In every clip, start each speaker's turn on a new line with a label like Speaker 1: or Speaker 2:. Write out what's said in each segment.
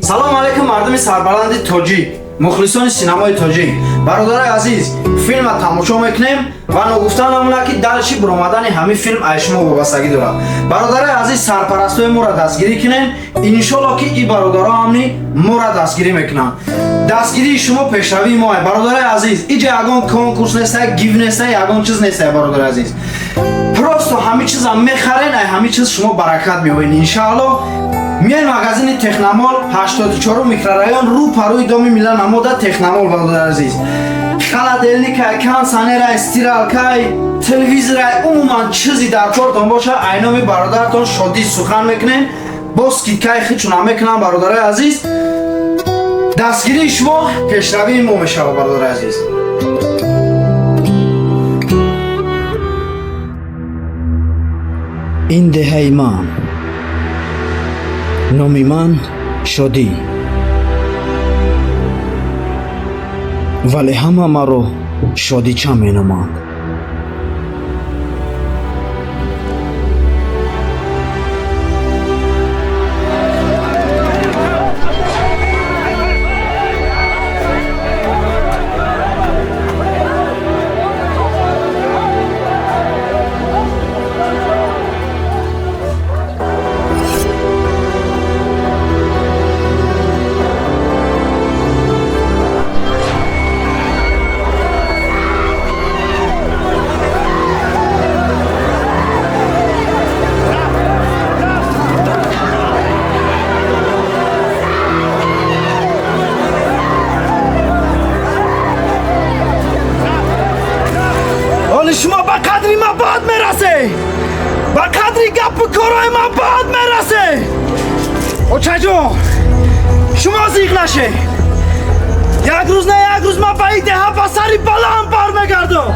Speaker 1: Салом алейкум, мардуми сарбаланди тоҷик, мухлисони синамои тоҷик, бародарои азиз. Филмро тамошо мекунем ва ногуфта намонад, ки дальше биромадани ҳамин филм аз шумо вобастагӣ дорад. Бародарои азиз, сарпарастои моро дастгирӣ кунем, иншолло, ки и бародаро ҳамни моро дастгирӣ мекунанд. Дастгирии шумо пешравии моа, бародарои азиз. Иҷа ягон конкурс нестай, гив нестай, ягон чиз нестай, бародарои азиз. Просто ҳамин чизам мехарен, ай ҳамин чиз шумо баракат меоед, иншаалло. Миён магазини Техномол, 84 микрорайон, рӯ парӯи доми Мила намода Техномол. Бародари азиз, холодильникай, кондиционерай, стиралкай, телевизорай, умуман чизи дар кортон боша, айноми бародаратон Шодӣ сухан мекунем, бо скидкаи хичуна мекунам. Бародарои азиз, дастгирии шумо пешравии мо мешавад, бародари азиз. Ин деҳаи ман, номи ман Шодӣ, вале ҳама маро Шодича меноманд. Ҳоли шумо ба қадри ман баъд мерасе, ба қадри гапу корои ман баъд мерасе. Очаҷон, шумо зиқ наше, як рӯз на як рӯз ман ба ин деҳа ба сари баланд бармегардам.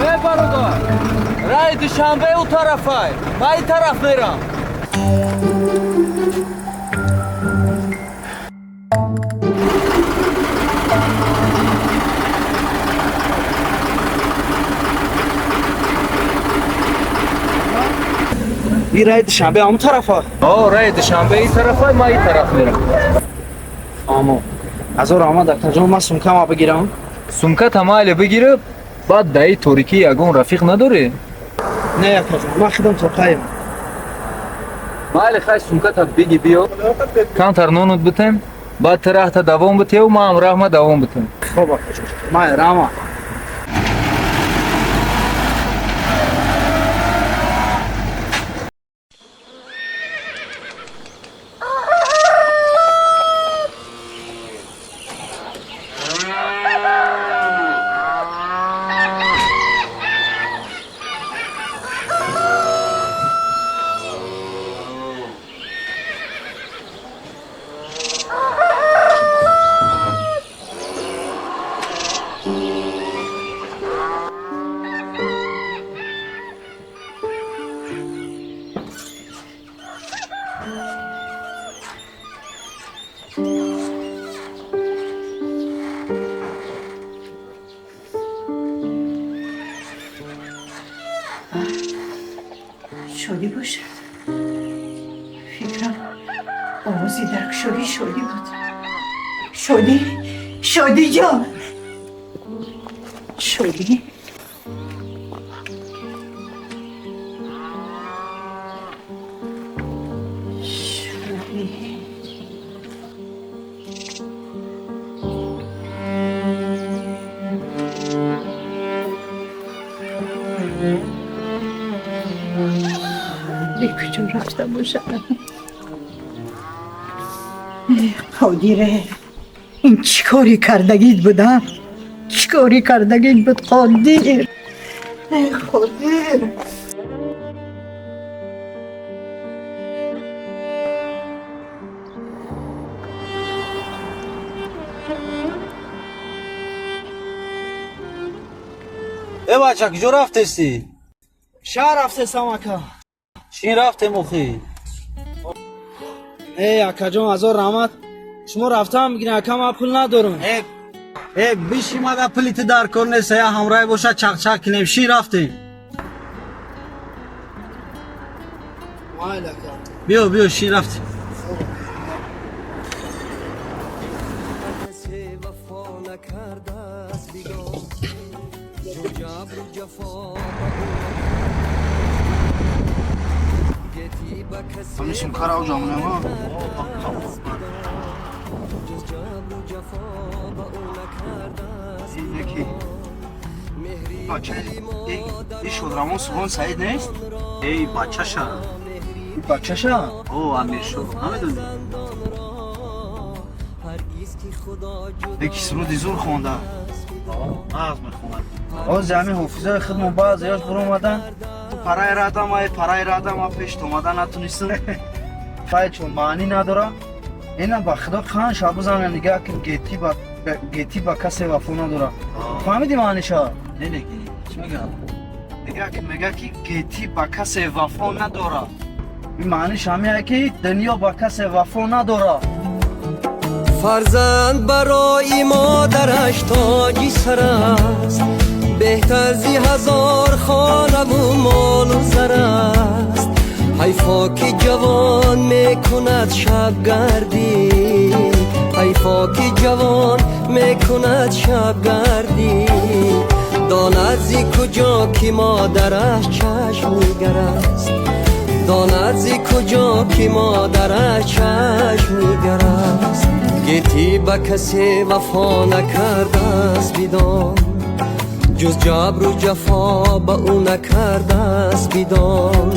Speaker 2: Э, бародар, раи Душанбе у тарафай, ман ин тараф мерам.
Speaker 1: Ин раи Душанбе ҳамун тарафа?
Speaker 2: О, раи Душанбе ин тарафай, ман ин тараф мерам.
Speaker 1: Амо, ҳазор раҳмат, акаҷон. Ман сумкама бигирам.
Speaker 2: Сумката майли, бигирӣ. Баъд даи торикӣ ягон рафиқ надорӣ?
Speaker 1: Не, акаҷон, ман худам тоқаем.
Speaker 2: Майли, хай, сумката биги, биё, камтар нонут битем, баъд ту раҳта давом битеву ман ҳам раҳма давом битем.
Speaker 1: Хоб, акаҷон, май рама.
Speaker 3: Шодӣ бошад. Фикрам, овози даркшоҳӣ Шодӣ буд. Шодӣ, Шодӣ ҷон, Шодӣ. Шодӣ. Куҷо рафта бошад? Қодире, ин чӣ кори кардагит буда? Чӣ кори кардагит буд, Қодир? Қодир.
Speaker 4: Э, бача, куҷо рафтестӣ?
Speaker 1: Шаҳр рафтестам, ака.
Speaker 4: Чӣ рафтем охи?
Speaker 1: Э, акаҷон, ҳазор раҳмат. Шумо рафтаам бигирен, ака, ман пул надорам.
Speaker 4: Э, э, биши, мага пули ту дар кор нест. Я ҳамроҳӣ боша, чақчақ кинем. Шин, рафтем.
Speaker 1: Майли, ака.
Speaker 4: Биё, биё, шин, рафтем.
Speaker 5: Касе вафо накардааст, бигоҳ ҷабру ҷафо ба ӯ гетӣ ба касе
Speaker 1: Ҳамин сумкаро ҷамънама.
Speaker 5: Ҷуз ҷабру ҷафо ба ӯ накардааст.
Speaker 1: Яки бача, ин Шодравон Субҳон Саид нест?
Speaker 4: Эй, бачаша.
Speaker 1: Ин бачаша?
Speaker 4: О, Амиршо намедонӣ?
Speaker 5: Ҳаргиз ки Худо
Speaker 1: Яки суруди зур хонда.
Speaker 4: Нағз мехонад.
Speaker 1: Ҳозир ҳамин ҳофизои худмон баъзеёш буромадан, параи радам, ай параи радам, а пеш омада натунистам. Фай, чун маънӣ надора. Ина, ба худо, қан шаб бизана, нигаҳ кун, гетӣ ба касе вафо надора. Фаҳмидӣ маъниша?
Speaker 4: Не, не, чӣ мегӯям?
Speaker 1: Мега ки, мега ки гетӣ ба касе вафо надора. Ин маъниш ҳамяе ки дунё ба касе вафо надора.
Speaker 5: Фарзанд барои модараш тоҷи сар аст, беҳтар зи ҳазор хонаву молу зар аст. Ҳайфо ки ҷавон мекунад шабгардӣ, ҳайфо ки ҷавон мекунад шабгардӣ. Донад зи куҷо ки модараш чашмнигар аст, донад зи куҷо ки модараш чашмнигар аст. Гетӣ ба касе вафо накардааст бидон, ҷуз ҷабру ҷафо ба ӯ накардааст бидон,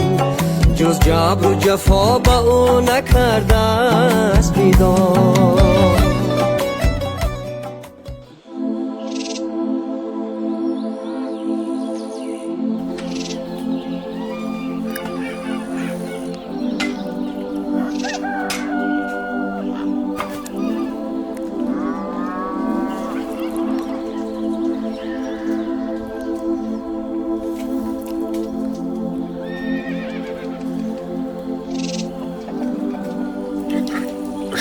Speaker 5: ҷуз ҷабру ҷафо ба ӯ накардааст бидон.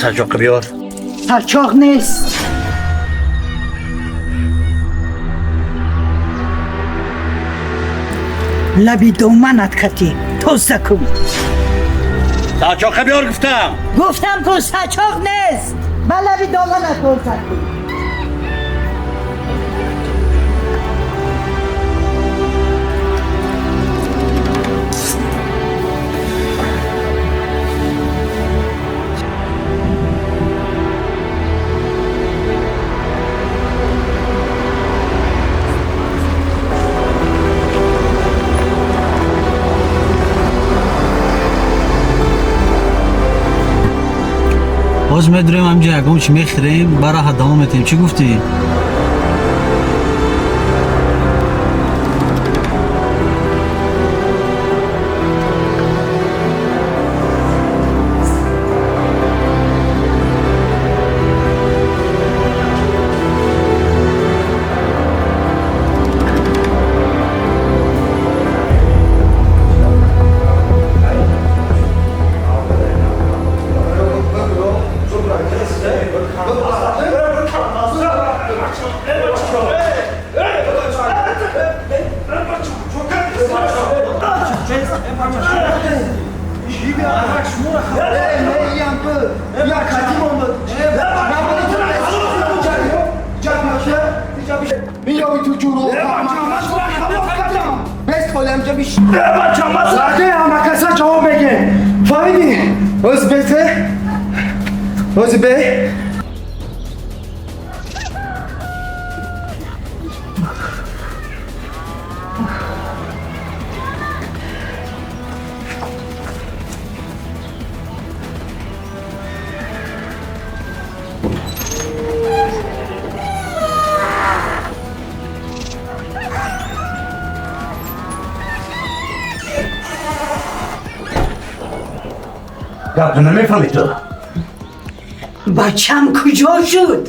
Speaker 6: Сарчоқ биёр.
Speaker 3: Сарчоқ нест. Лаби доманат кати тоза кун.
Speaker 6: Сарчоқ биёр гуфтам.
Speaker 3: Гуфтам ку сарчоқ нест. Ба лаби доманат тоза кун.
Speaker 4: Боз медурем ҳамҷа ягон чи мехӯрем, ба раҳа давом метем. Чӣ гуфтӣ?
Speaker 6: Гап намефаҳмӣ ту?
Speaker 3: Бачам куҷо шуд?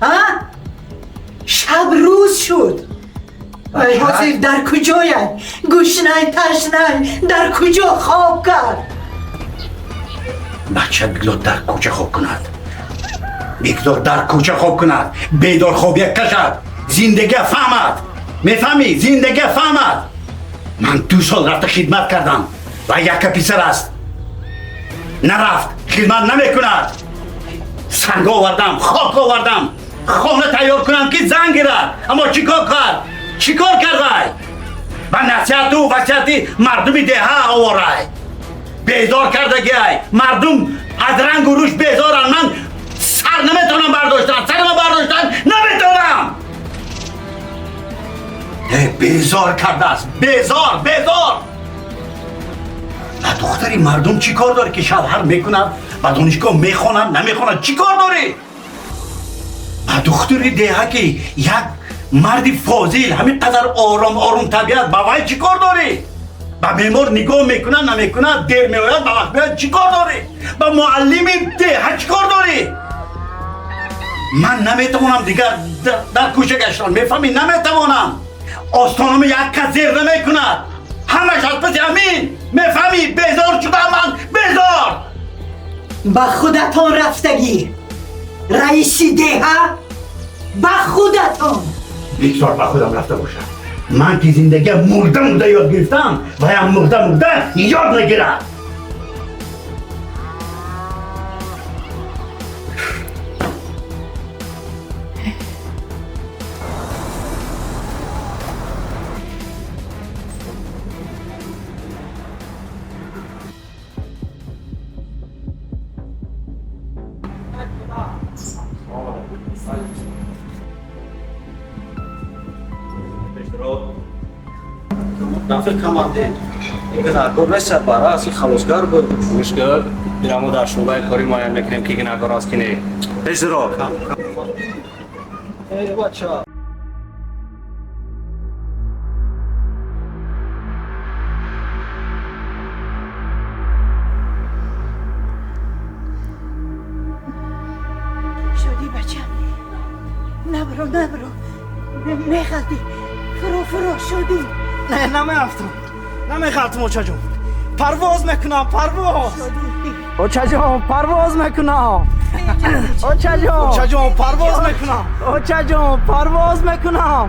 Speaker 3: А? Шаб рӯз шуд. Ай ҳозир дар куҷояд? Гӯшнай, ташнай, дар куҷо хоб кард?
Speaker 6: Бача бигзор дар кӯча хоб кунад. Бигзор дар кӯча хоб кунад. Бедорхобия кашад. Зиндагия фаҳмад. Мефаҳмӣ? Зиндагия фаҳмад. Ман 2 сол рафта хидмат кардам ва яка писар аст. Нарафт, хидмат намекунад. Санг овардам, хок овардам, хона тайёр кунам ки зан гирад. Аммо чӣ кор кард? Чӣ кор кард вай? Ба насиҳату васиҳати мардуми деҳа оварай. Безор кардагиай. Мардум аз рангу рӯш безоранд. Ман сар наметавонам бардоштан, сарма бардоштан наметавонам. Безор кардааст, безор, безор. Ба духтари мардум чӣ кор дорӣ ки шавҳар мекунад, ба донишгоҳ мехонад, намехонад, чӣ кор дорӣ? Ба духтари деҳа ки як марди фозил ҳамин қадар ором ором табиат, ба вай чӣ кор дорӣ? Ба бемор нигоҳ мекунад, намекунад, дер меояд, ба вақт меояд, чӣ кор дорӣ? Ба муаллими деҳа чӣ кор дорӣ? Ман наметавонам дигар дар кӯча гаштан, мефаҳмӣ? Наметавонам. Остонами як кас зер намекунад. Ҳамаш аз паси ҳамин. Мефаҳмӣ? Безор шудам ман, безор.
Speaker 3: Ба худатон рафтагӣ, раиси деҳа, ба худатон.
Speaker 6: Бигзор ба худам рафта бошад. Ман ки зиндагия мурда мурда ёд гирифтам, ваям мурда мурда ёд мегирад.
Speaker 4: Рафиқ командир, ин гунаҳкор нест, баръакс, ин халосгар буд.
Speaker 7: Гӯш кун, ина мо дар шӯъбаи корӣ муайян мекунем, ки гунаҳкор аст ки не. Пешро.
Speaker 4: Эй, бача.
Speaker 3: Шодӣ, бачам, набро, набро, меғалти, фуро, фуро, Шодӣ.
Speaker 1: Не, намеафтам, намеғалтам, очаҷон. Парвоз мекунам, парвоз. Очаҷон, парвоз мекунам. Очаҷон, очаҷон, парвоз мекунам. Очаҷон, парвоз мекунам.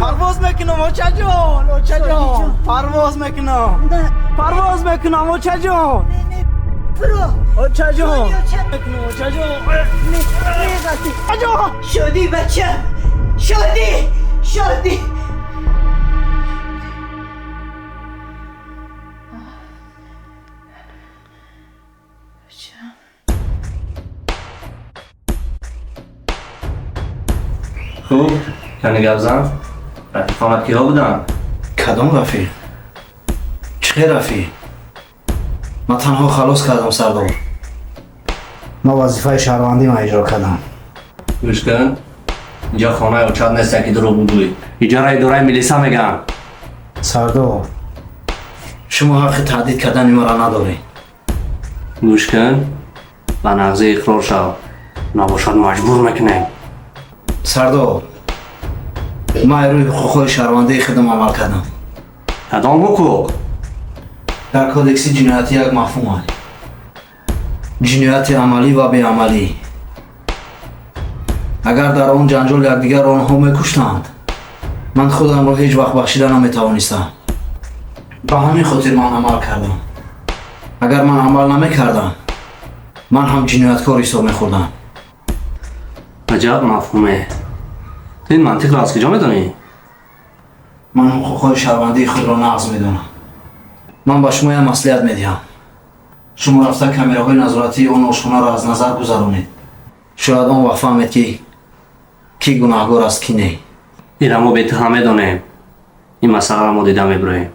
Speaker 1: Парвоз мекунам, очаҷон, очаҷон, парвоз мекунам. Парвоз мекунам, очаҷон. Очаҷон, мекунам, очаҷон.
Speaker 3: Меғалти. Шодӣ, бачам, Шодӣ, Шодӣ.
Speaker 7: Хуб, кани гап зан. Рафиқонат киҳо буданд?
Speaker 1: Кадом рафиқ? Чӣ хел рафиқ? Ман танҳо халос кардам, сардор. Ман вазифаи шаҳрвандима иҷро кардам.
Speaker 7: Гӯш кун, инҷо хонаи очат нест, ки дурӯғ бигӯӣ. Иҷора идораи милиса мегӯянд.
Speaker 1: Сардор, шумо ҳаққи таҳдид кардани маро надоред.
Speaker 7: Гӯш кун, ба нағзӣ иқрор шав, набошад маҷбур мекунем.
Speaker 1: Сардор, ман рӯи ҳуқуқҳои шаҳрвандии худам амал кардам.
Speaker 7: Кадом ҳуқуқ?
Speaker 1: Дар кодекси ҷиноятӣ як мафҳум аст: ҷинояти амалӣ ва беамалӣ. Агар дар он ҷанҷол якдигарро онҳо мекуштанд, ман худамро ҳеҷ вақт бахшида наметавонистам. Ба ҳамин хотир ман амал кардам. Агар ман амал намекардам, ман ҳам ҷинояткор ҳисоб мехӯрдам.
Speaker 7: Аҷаб мафҳуме. Ту ин мантиқро аз куҷо медонӣ?
Speaker 1: Ман ҳуқуқҳои шаҳрвандии худро нағз медонам. Ман ба шумо як маслиҳат медиҳам: шумо рафта камераҳои назоратии он ошхонаро аз назар гузаронед. Шояд он вақт фаҳмед, ки кӣ гунаҳгор аст, кӣ не.
Speaker 7: Ира мо бе ту ҳам медонем. Ин масъаларо мо дида мебироем.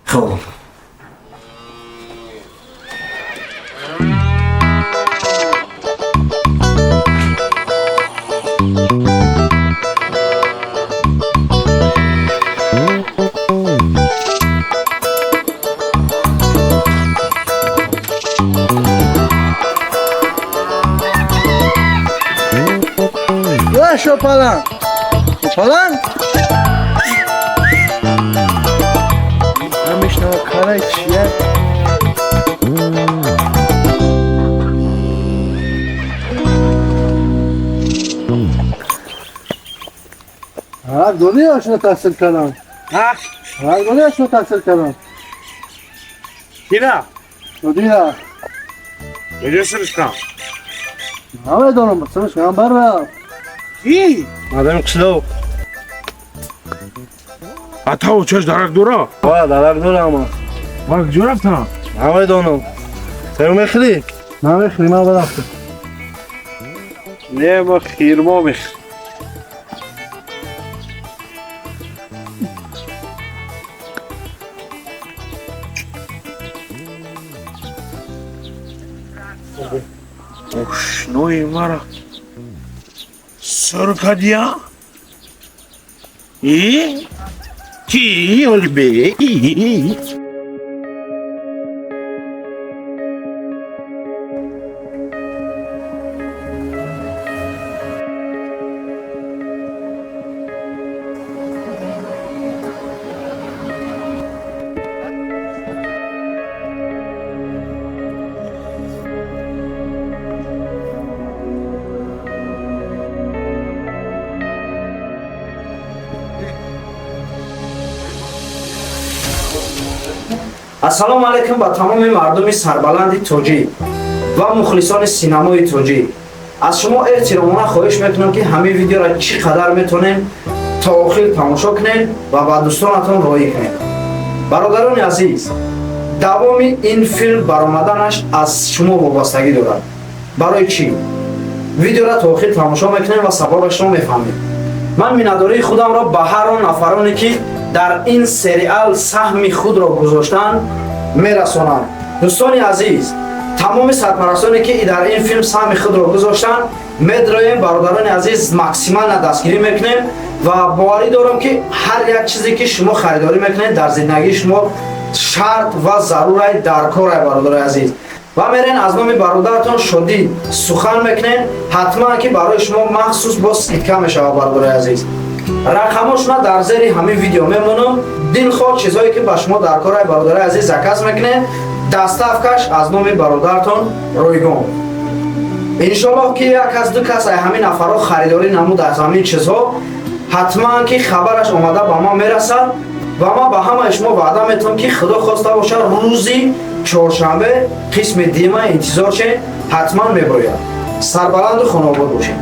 Speaker 1: Хуб.
Speaker 4: Шопалан, шопалан, намешнава, карай чия?
Speaker 8: Ҳақ дорӣ, ошно таҳсил кардам. Ҳақ дорӣ, ошно таҳсил кардам.
Speaker 9: Кира?
Speaker 8: Додира.
Speaker 9: Куҷо сириш кам?
Speaker 8: Намедонам, сириш кам баррафт.
Speaker 9: Ки?
Speaker 8: Мардами қишлоқ.
Speaker 9: Ата очаш дарак дора?
Speaker 8: Ва, дарак дора ама.
Speaker 9: Ва куҷо рафтам?
Speaker 8: Намедонам. Сев мехӯрӣ? Намехӯрӣ, ман барафтам.
Speaker 9: Не, ма хирмо мехӯрам. Ошнои мара сир кардия? И? Ки ҳоли бе?
Speaker 1: Ассалому алайкум ба тамоми мардуми сарбаланди тоҷик ва мухлисони синамои тоҷик. Аз шумо эҳтиромона хоҳиш мекунам, ки ҳамин видеоро чӣ қадар метонем то охир тамошо кунед ва ба дӯстонатон роҳӣ кунед. Бародарони азиз, давоми ин филм баромаданаш аз шумо вобастагӣ дорад. Барои чӣ? Видеоро то охир тамошо мекунем ва сабабашро мефаҳмем. Ман миннатдории худамро ба ҳар он нафароне, ки дар ин сериал саҳми худро гузоштанд, мерасонам. Дӯстони азиз, тамоми сарпарастоне, ки дар ин филм саҳми худро гузоштанд, медроем, бародарони азиз, максимально дастгирӣ мекунем ва боварӣ дорам, ки ҳар як чизе, ки шумо харидорӣ мекунед, дар зиндагии шумо шарт ва зарурай, даркорай, бародарои азиз. Ва мерен, аз номи бародаратон Шодӣ сухан мекунем, ҳатман ки барои шумо махсус бо скидка мешавад. Бародарои азиз, рақамошона дар зери ҳамин видео мемонам. Дилхоҳ чизҳое, ки ба шумо даркорай, бародарои азиз, заказ мекунед, доставкаш аз номи бародаратон ройгон. Иншоллоҳ, ки як кас, ду кас ай ҳамин нафарҳо харидорӣ намуд аз ҳамин чизҳо, ҳатман ки хабараш омада ба ман мерасад ва ман ба ҳамаи шумо ваъда метавам, ки худо хоста бошад, рӯзи чоршанбе қисми дима интизор шед, ҳатман мебояд. Сарбаланду хонаобод бошед.